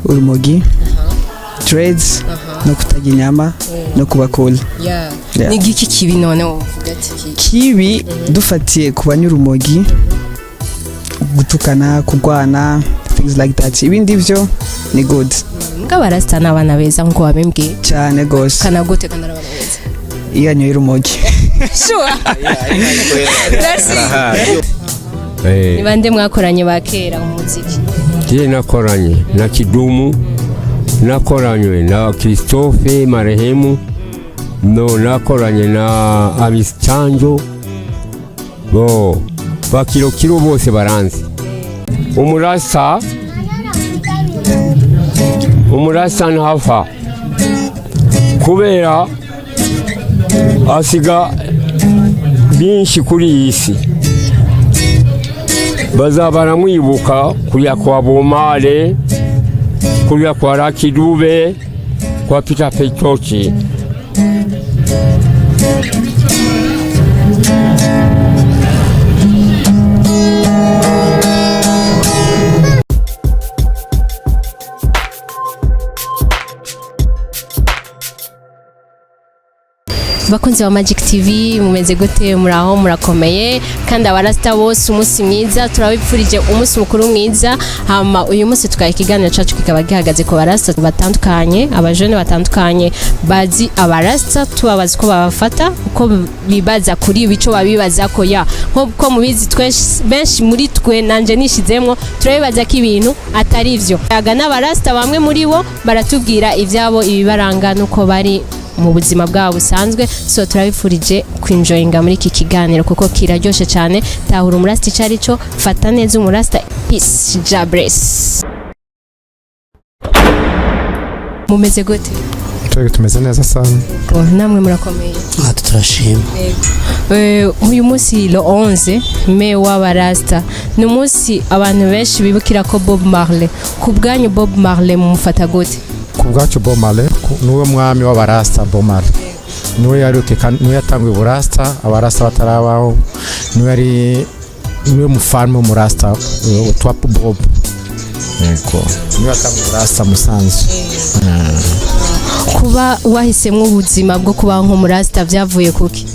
Urumogi, dreads, no kutarya inyama, no kuba cool. Yeah. Ni igiki kibi none wovuga ati Kibi dufatiye ku banyurumogi, gutukana, kurwana, things like that. Ibindi byo ni good. Mbwa barasta ni abana beza nkuko wabimbwiye. Cyane gose. Kana gute kandi ari abana beza? Iyo anyoye urumogi. Sure. Merci. Ni bande mwakoranye ba kera mu muziki? Je nakoranye na Kidumu, nakoranye na Christophe marehemu, no nakoranye na Amis Chanjo, bo bakirokiro bose baranzi. Umurasa, umurasa ntapfa kubera asiga byinshi kuri iyi si, bazaba baramwibuka kuriya kwa Bomale, kuriya kwa Lucky Dube, kwa Peter Petoki. Bakunzi ba Magic TV, mumeze gute? Muraho, murakomeye? Kandi abarasta bose, umunsi mwiza, turabipfurije umunsi mukuru mwiza. Hama uyu munsi tukaye ikiganiro cacu kikaba gihagaze ku barasta batandukanye, abajene batandukanye bazi abarasta, tubabaza uko babafata, uko bibaza kuri ibi, ico babibaza ko ya nkuko mubizi twese, benshi muri twe, nanje nishizemwo, turabibaza ko ibintu atari ivyo. Aga n'abarasta bamwe muri bo baratubwira ivyabo, ibibaranga nuko bari mu buzima bwabo busanzwe. So turabifurije kwinjoyinga muri iki kiganiro kuko kiraryoshe cyane. Tahura umurasta icyo ari cyo, fata neza umurasta. Peace, jabresi. Mumeze gute? Twebwe tumeze neza sana. Oh, namwe murakomeye? Aha turashima. Uyu munsi le 11 mai w'abarasta ni umunsi abantu benshi bibukira ko Bob Marley. Ku bwanyu, Bob Marley mumufata gute? Ku bwacu, Bob Marley niwe mwami w'abarasta. Bob Marley niwe yaruke kandi niwe yatanguye uburasta abarasta batarabaho, niwe yari niwe mufalme w'umurasta witwa Bob. Yego, niwe yatanguye uburasta musanzu. Kuba wahisemo ubuzima bwo kubaho nk'umurasta byavuye kuki?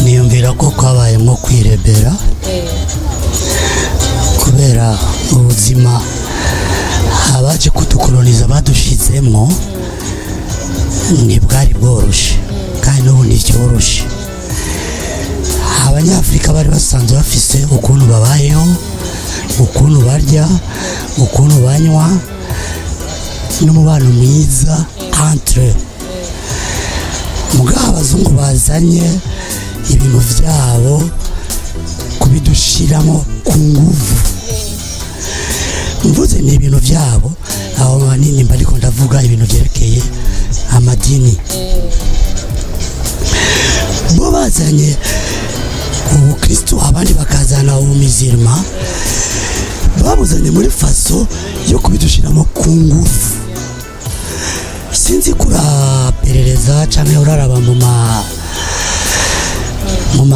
Niyumvira ko kwabaye nko kwirebera, kubera ubuzima abaje kudukoloniza badushizemwo ntibwari bworoshe, kandi n'ubu ntibyoroshe. Abanyafurika bari basanzwe bafise ukuntu babayeho, ukuntu barya, ukuntu banywa, n'umubano mwiza entre. Mugabo abazungu bazanye ibintu byabo kubidushiramo ku nguvu. Mvuze ni ibintu byabo, aho manini mba ariko ndavuga ibintu byerekeye amadini. Bo bazanye ubukristo, abandi bakazana ubumizirima, babuzanye muri façon yo kubidushiramo ku nguvu. Sinzi kuraperereza cyangwa uraraba mu ma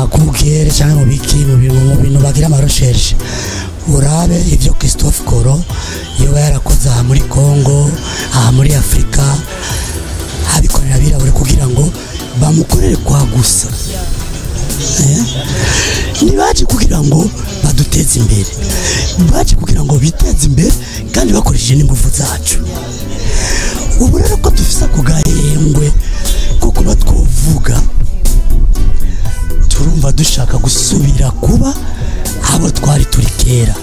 Google cyangwa mu biki, mu bintu bagira ama recherches, urabe ibyo Christophe Colomb yoba yarakoze aha muri Congo, aha muri Afurika, abikorera abirabura kugira ngo bamukorere kwa gusa. Ntibaje kugira ngo baduteze imbere, baje kugira ngo biteze imbere kandi bakoresheje n'ingufu zacu. Ubu rero ko dufise ako gahengwe ko kuba twovuga, turumva dushaka gusubira kuba abo twari turi kera.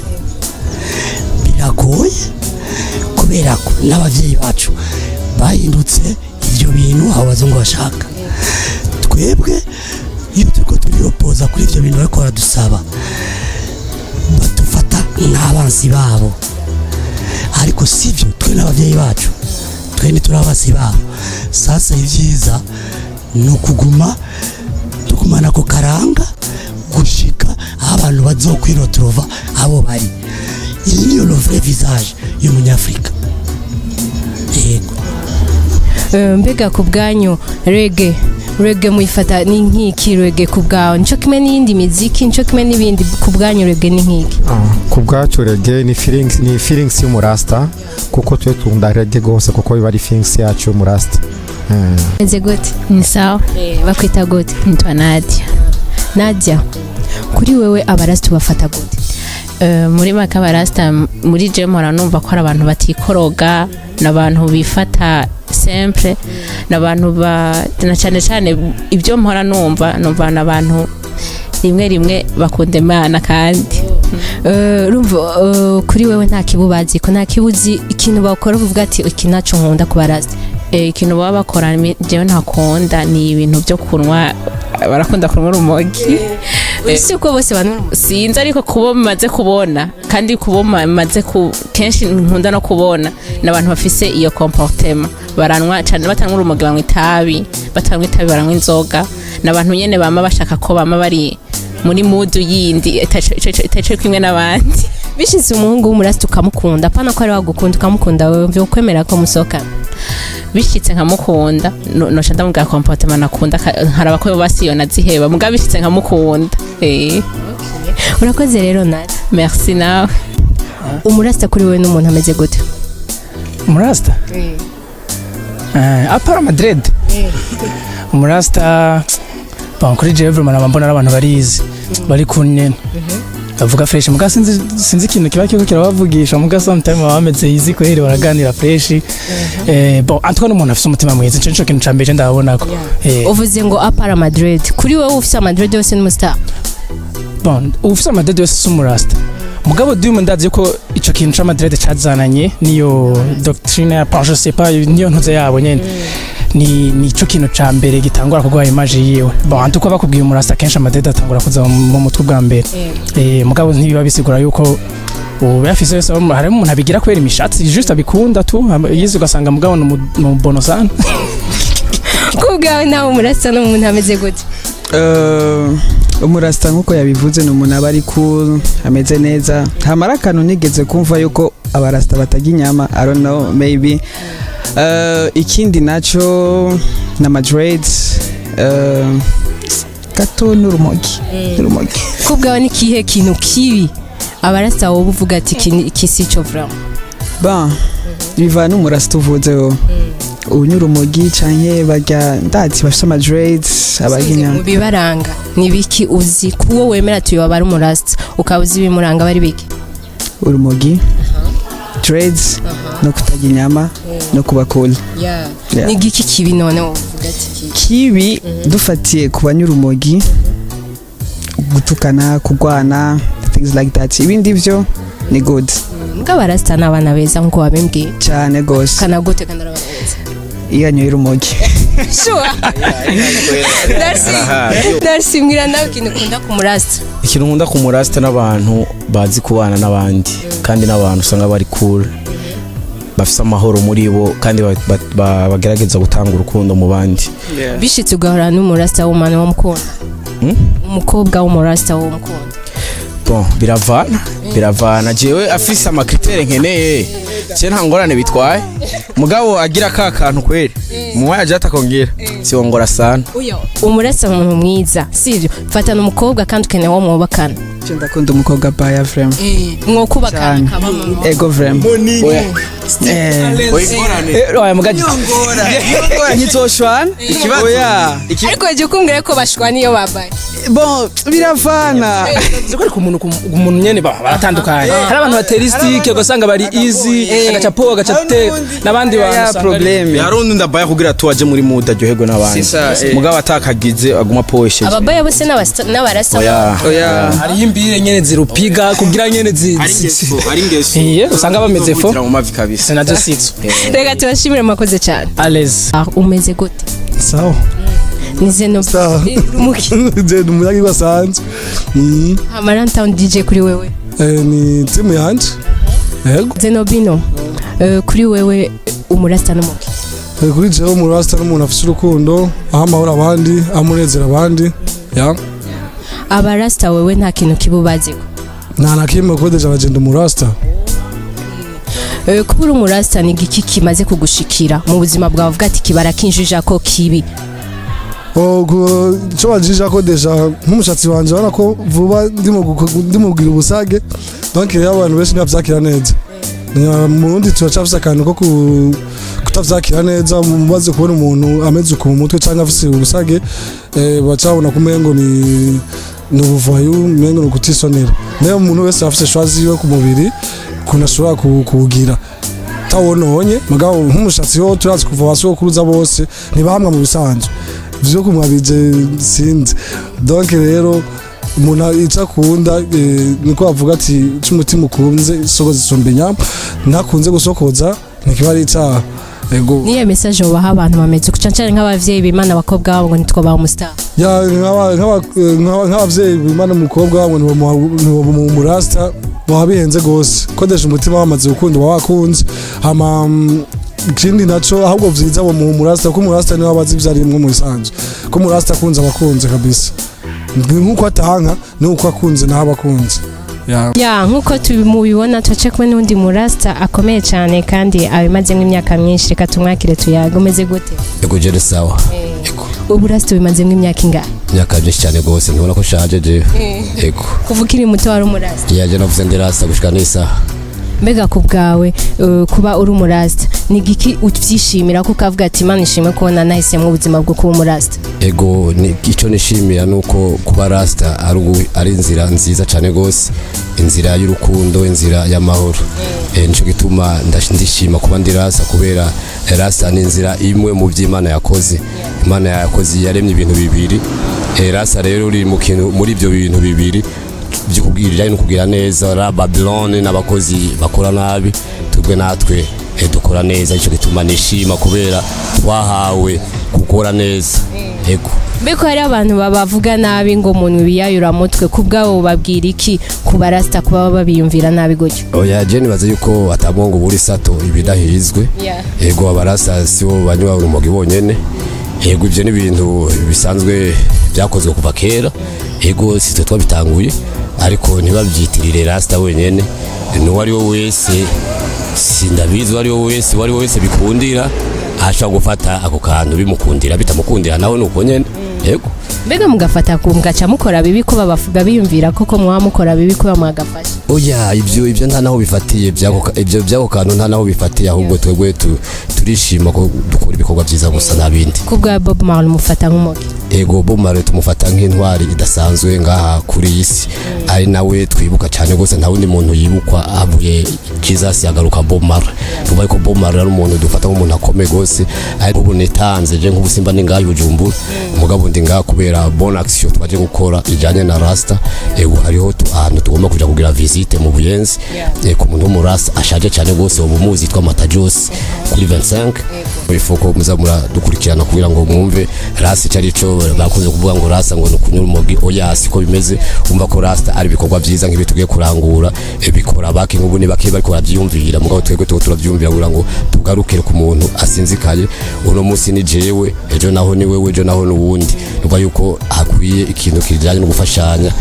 Biragoye kubera ko n'ababyeyi bacu bahindutse ibyo bintu abo bazungu bashaka. Twebwe iyo turiko turiropoza kuri ibyo bintu bariko baradusaba, badufata nk'abansi babo, ariko sivyo. Twe n'ababyeyi bacu, twe ntituri abansi babo. Sasa ibyiza ni ukuguma tugumana ako karanga gushika aho abantu bazokwirotrova abo bari. Iyi niyo le vrai visage y'umunyafurika, yego. Mbega ku bwanyu reggae Reggae muyifata ni nk'iki? Reggae ku bwawe nico kimwe n'iyindi miziki, nico kimwe n'ibindi? Ku bwanyu reggae ni nk'iki? Ah, ku bwacu reggae ni feelings y'umurasta, kuko twe tukunda reggae gose, kuko biba ari feelings yacu y'umurasta. Meze gute? Ni sawa. Bakwita gute? Nitwa Nadia. Nadia, kuri wewe abarasta bafata gute? Muri make abarasta muri je mpora numva ko ari abantu batikoroga, n'abantu bifata simple, n'abantu ba na cyane cyane ibyo mpora numva n'abantu rimwe rimwe bakunda Imana kandi. Urumva, kuri wewe nta kibubazi ko nta kibuzi ikintu bakora uvuga ati iki naco nkunda ku barasta? Ikintu baba bakora jewe ntakunda ni ibintu byo kunywa, barakunda kunywa urumogi. Si uko bose banywa urumogi. Sinzi, ariko kubo maze kubona kandi kubo maze ku kenshi nkunda no kubona ni abantu bafise iyo comportement, baranwa cyane, batanywa urumogi banywa itabi, batanywa itabi baranywa inzoga. Ni abantu nyene bama bashaka ko bama bari muri mood yindi itaco kimwe n'abandi. Bishitse umuhungu w'umurasta ukamukunda, apana ko ari wagukunda, ukamukunda wewe, mvyo ukwemera ko musohokana? Bishitse nkamukunda, noca ndamubwira comportement nakunda, nkaraba ko yoba siyo naziheba. Mugabo bishitse nkamukunda. Urakoze rero, Nadia. Merci nawe. Umurasta kuri wewe n'umuntu ameze gute? Umurasta, à part ama dreads, umurasta, bon, kuri jewe vraiment naba mbona ari abantu barizi bari kunyene bavuga fresh, muga sinzi ikintu kiba kiriko kirabavugisha, muga sometime baba bameze easy kweri, baraganira fresh. Bon, en tout cas n'umuntu afise umutima mwiza, ico nico kintu ca mbere ndabonako. Uvuze ngo à part ama dreads, kuri wowe ufise ama dreads yose n'umustar? Bon, ufise ama dreads yose si umurasta, mugabo dumu ndazi ko ico kintu c'ama dreads cazananye niyo doctrine ya, je sais pas, niyo ntuze yabo nyene, ni nico kintu ca mbere gitangura kuguha image yiwe. Bon, en tout cas bakubwiye umurasta, kenshi ama dreads atangura kuza mu mutwe bwa mbere. Mugabo ntibiba bisigura yuko ubu yafise wese. Harimo umuntu abigira kubera imishatsi, juste abikunda tu yize, ugasanga mugabo ni umubono sana. Ku bwawe nawe umurasta n'umuntu ameze gute? Umurasta nk'uko yabivuze ni umuntu aba ari cool, ameze neza. Hamara akantu nigeze kumva yuko abarasta batarya inyama, I don't know, maybe. Ikindi naco na ma dreads, gato n'urumogi. Ku bwawe ni kihe kintu kibi abarasta wowe uvuga ati iki si cyo vraiment? Bon, bivana n'umurasta uvuze. Wowe unywa urumogi canke barya, ndazi bafise ama dreads, abarya inyama. Mu bibaranga ni biki uzi kuwo wemera tuyoba ari umurasta, ukaba uzi ibimuranga bari biki? Urumogi, dreads, no kutarya inyama, no kuba cool. Yeah. Ni igiki kibi none wowe uvuga ati iki? Kibi dufatiye ku banywa urumogi, gutukana, kurwana, things like that. Ibindi byo ni good. Mbwa abarasta ni abana beza nk'uko wabimbwiye? Cyane gose. Kana gute kandi ari abana beza? Iyo anyoye urumogi. Sure. Darcy, Darcy, mbwira nawe ikintu ukunda ku murasta. Ikintu nkunda ku murasta n'abantu bazi kubana n'abandi, kandi n'abantu usanga bari cool, bafise amahoro muri bo, kandi bagerageza gutanga urukundo mu bandi. Bishitse ugahura n'umurasta w'umwana w'umukunda, umukobwa w'umurasta w'umukunda? Bon, biravana. Jewe afise ama critères nkeneye, je nta ngorane bitwaye, mugabo agira ka kantu kweri mu mwanya je atakongera siwongora sana. Umurasta ni umuntu mwiza, sivyo? Fatana umukobwa kandi ukeneye uwo mwubakana. Je ndakunda umukobwa baya vraiment. Mwokubakana? Cyane. Akaba mama. Ego vraiment. Oya mugaji. Ntitoshwana, oya. Ariko jya ukumbwira ko bashwana iyo babaye. Bon, biravana. Ziko ariko umuntu ku umuntu nyene baratandukanye. Hari abantu batera istike ugasanga bari easy, agaca po agaca te, n'abandi bantu ya usanga problème. Hari undi ndabaya kugira tu aje muri mood aryoherwe n'abandi. C'est ça. Mugabo atakagize aguma posheje. Ababaya bose n'abarasa? Oya. Oya. Hariho imbire nyene zirupiga kugira nyene zi Ari ingeso, ari ingeso. Iye, usanga bameze fo. Kugira mu mavi kabisa. Nazo sizo. Reka tubashimire, mwakoze cyane. Alez. Ah, umeze gute? Sawa. Ni Zeno? Sawa. Muki? Je ni umuyaga asanzwe. Amarantown DJ kuri wewe? Ni timu yanje. Yego. Zenobino, kuri wewe umurasta n'umuki? Kuri jewe umurasta n'umuntu afise urukundo, aho amahoro abandi, aho umunezero abandi. Ya. Abarasta wewe nta kintu kibubaziho? Nta na kimwe, kuko déjà bagenda umurasta. Kuba uri umurasta ni igiki kimaze kugushikira mu buzima bwawe uvuga ati kibara kinjija ko kibi? Ico banjija ko déjà nk'umushatsi wanje, urabona ko vuba ndimo kugira ubusage. Donc rero abantu benshi ntibavyakira neza. Mu Burundi turacafise akantu ko kutavyakira neza. Mumaze kubona umuntu ameze uku mu mutwe canke afise ubusage, baca babona ko umengo ni ubuvayu, umengo ni ukutisonera. Nayo umuntu wese afise choix ziwe ku mubiri, ukuntu ashobora kuwugira tawononye. Mugabo nk'umushatsi wo turazi kuva basokuruza bose ntibahamwa mu bisanzwe vyo kumwabije, sinzi. Donc rero umuntu ico akunda, niko bavuga ati ico umutima ukunze isoko zisumba inyama. Ntakunze gusokoza, ntikiba ari icaha. Ego. Niyo message ubaha abantu bameze uko, cane cane nk'abavyeyi bimana abakobwa babo ngo ntitwobaha umustar? Ya, nk'abavyeyi bimana umukobwa wabo ntibomuha umurasta, baba bihenze gose. Kodesha umutima wamaze gukunda, uba wakunze. Hama ikindi naco, ahubwo vyiza bomuha umurasta, kuko umurasta niwe aba azi ivyo arimwo mu bisanzwe, ko umurasta akunze abakunze kabisa. Ni nk'uko atanka, ni uko akunze naho abakunze. Ya. Ya, nk'uko mubibona, turace kumwe n'undi murasta akomeye cyane kandi abimazemo imyaka myinshi. Reka tumwakire tuyaga. Umeze gute? Ego, jere sawa. Uburasta bimazemo imyaka ingahe? Imyaka myinshi cyane rwose, ntubona ko nshaje jewe? Ego. Kuva ukiri muto wari umurasta? Yaje navuze ndi rasta gushika n'isaha. Mbega ku bwawe, kuba uri umurasta ni igiki ubyishimira, ko ukavuga ati Imana ishimwe kubona nahisemo ubuzima bwo kuba umurasta? Ego, icyo nishimira ni uko kuba rasta ari inzira nziza cyane rwose, inzira y'urukundo, inzira y'amahoro. Nico gituma ndishima kuba ndi rasta, kubera rasta ni inzira imwe mu by'Imana yakoze. Imana yakoze, yaremye ibintu bibiri. Rasta rero uri mu kintu muri ibyo bintu bibiri byo kubwira ibijyanye no kugira neza ra Babylone n'abakozi bakora nabi. Twebwe natwe dukora neza. Nicyo gituma nishima, kubera twahawe gukora neza. Ego. Mbega hari abantu babavuga nabi ngo umuntu wiyayura mutwe, ku bwabo babwira iki ku barasta kuba babiyumvira nabi gutyo? Oya, je nibaza yuko atabwongo buri sato ibidahizwe. Ego, abarasta si bo banywa urumogi bonyene. Ego, ibyo ni ibintu bisanzwe byakozwe kuva kera. Ego, si twe twabitanguye, ariko ntibabyitirire rasta wenyene, n'uwo ari we wese. Sindabizi, uwo ari we wese bikundira ashobora gufata ako kantu, bimukundira, bitamukundira nawe ni uko nyene. Ego. Mbega mugafata ku mugaca mukora bibi, ko babavuga biyumvira koko mwaba mukora bibi kuba mwagafashe? Oya, ibyo nta naho bifatiye, ibyo byako kantu nta naho bifatiye. Ahubwo twebwe turishima ko dukora ibikorwa byiza gusa, nta bindi. Ku bwa Bob Marley mufata nk'umuki? Ego, Bob Marley tumufata nk'intwari idasanzwe ngaha kuri iyi si, ari nawe twibuka cyane rwose. Nta wundi muntu yibukwa avuye Jesus yagaruka Bob Marley. Tuvuga ko Bob Marley ari umuntu dufata nk'umuntu akomeye rwose. Ariko ubu nitanze je nk'ubu simba ndi ngaha i Bujumbura, umugabo ndi ngaha kubera bonne action twaje gukora ijanye na rasta. Ego, hariho ahantu tugomba kuja kugira visite mu Buyenzi, ku muntu w'umurasta ashaje cyane rwose, ubu muzi yitwa Matajos kuri 25. Ifuko muza muradukurikirana kugira ngo mwumve rasta icyo ari cyo. Bakunze kuvuga ngo rasta ngo ni ukunyura urumogi. Oya, siko bimeze. Umva ko rasta ari ibikorwa byiza nk'ibi tugiye kurangura. Bikora bake, nk'ubu ni bake bariko barabyiyumvira, mugabo twebwe tuba turabyiyumvira kugira ngo tugarukire ku muntu asinzikaye. Uno munsi ni jewe, ejo naho ni wewe, ejo naho ni uwundi. Nuva yuko hakwiye ikintu kijanye no gufashanya,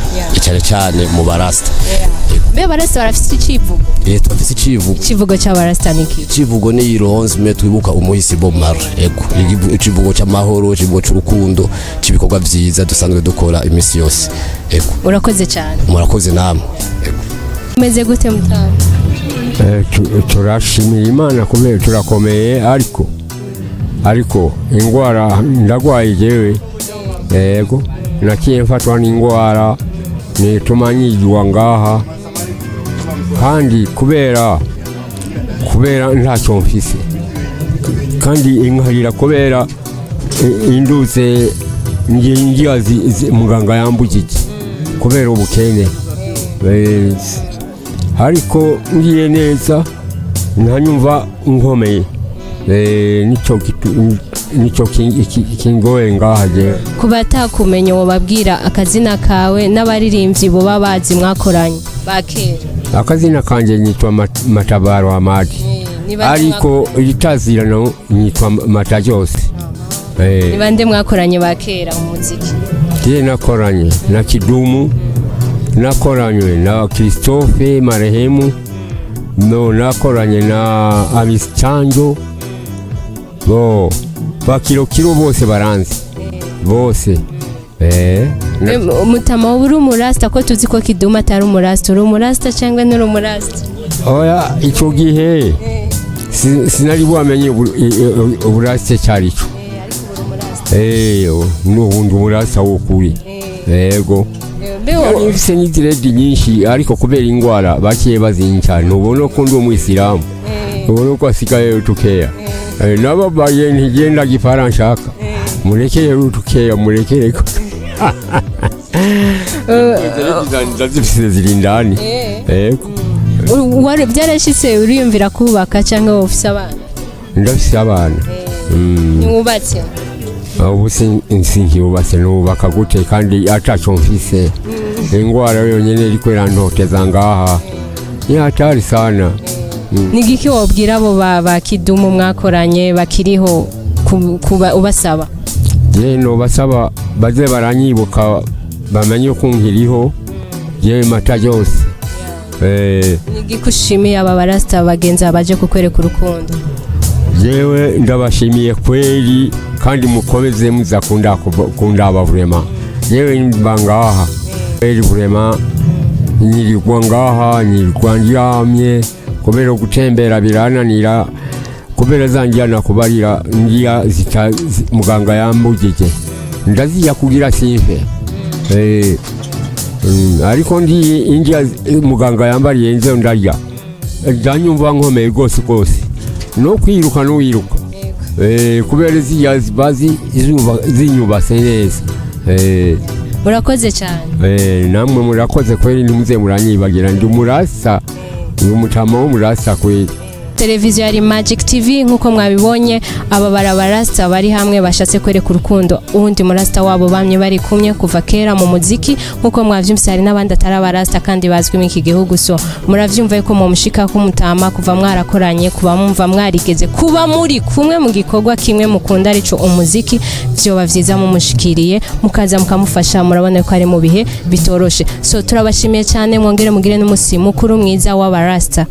cyane cyane mu barasta. Mbe barasta barafite icivugo? Turafise icivugo. Icivugo cy'abarasta ni iki? Icivugo ni ironze me twibuka umuhisi Bob Marley. Ego, icivugo cy'amahoro, icivugo cy'urukundo, cy'ibikorwa vyiza dusanzwe dukora imisi yose. Ego. Urakoze cyane. Murakoze namwe. Ego. Umeze gute mutamu? Turashimira Imana kubera turakomeye, ariko ingwara, ndagwaye jewe. Yego, naciye mfatwa n'ingwara nituma nyigwa ngaha, kandi kubera ntacyo mfise, kandi inkarira kubera induze ngiye muganga yambujije kubera ubukene. Ariko ngiye neza ntanyumva nkomeye. Nico kingoye ngaha jewe. Ku batakumenya, wobabwira akazina kawe n'abaririmbyi boba bazi mwakoranye ba kera? Akazina kanje nitwa Matabaro Amadi. Ni bande? Ariko itazirano nitwa Matajose. Ni bande mwakoranye ba kera mu muziki? Je nakoranye na Kidumu, nakoranye na Christophe marehemu, no nakoranye na Amischanjo, bo bakirokiro bose baranzi. Bose. Mutama, wowe uri umurasta, ko tuzi ko Kiduma atari umurasta, uri umurasta cyangwa nturi umurasta? Oya, ico gihe sinari bwamenye uburasta cyari cyo. N'ubundi umurasta w'ukuri, yego. Nari mfise n'i dread nyinshi, ariko kubera ingwara baciye bazinca. Ntubona ko ndi umwisilamu, ubona ko asigaye utukeya. Nababaye ntigenda gipara nshaka murekere utukeya, murekereko. Ndazifise, ziri indani, yego. Byarashitse uriyumvira kubaka cyangwa wowe ufise abana? Ndafise abana. Ntiwubatse? Ubu sinkibubatse. Nubaka gute kandi ataco mfise? Ingwara yonyene iriko irantoteza ngaha ni hatari sana. Ni igiki wobwira abo ba Kidumu mwakoranye bakiriho kuba ubasaba? Je nobasaba baze baranyibuka, bamenye ko nkiriho jewe mata yose. Ni igiki ushimiye aba barasta bagenzi baje kukwereka urukundo? Jewe ndabashimiye kweli, kandi mukomeze muza kundaba. Vraiment, jewe mba ngaha kweli, vraiment nyirirwa ngaha, nyirirwa ndyamye kubera gutembera birananira, kubera za njyana kubarira ngiya zita muganga yambujije ndaziya kugira simfe. Ariko ndi indya muganga yambariye nze ndarya, ndanyumva nkomeye rwose rwose, no kwiruka no wiruka. Kubera ziriya bazi zinyubase neza. Murakoze cyane. Namwe murakoze kweli, ntimuze muranyibagira, ndi umurasa, ndi umutama w'umurasa kweli. Televiziyo yari Magic TV. Nk'uko mwabibonye, aba barabarasta bari hamwe bashatse kwereka urukundo uwundi murasta wabo bamye bari kumwe kuva kera mu muziki. Nk'uko mwavyumvise, hari n'abandi atari abarasta kandi bazwi muri iki gihugu. So muravyumva yuko mushika kumutama kuva mwarakoranye, kuba mumva mwarigeze kuba muri kumwe mu gikorwa kimwe mukunda, arico umuziki, vyoba vyiza mumushikiriye, mukaza mukamufasha. Murabona ko ari mu bihe bitoroshe. So turabashimiye cyane, mwongere mugire n'umusi mukuru mwiza w'abarasta.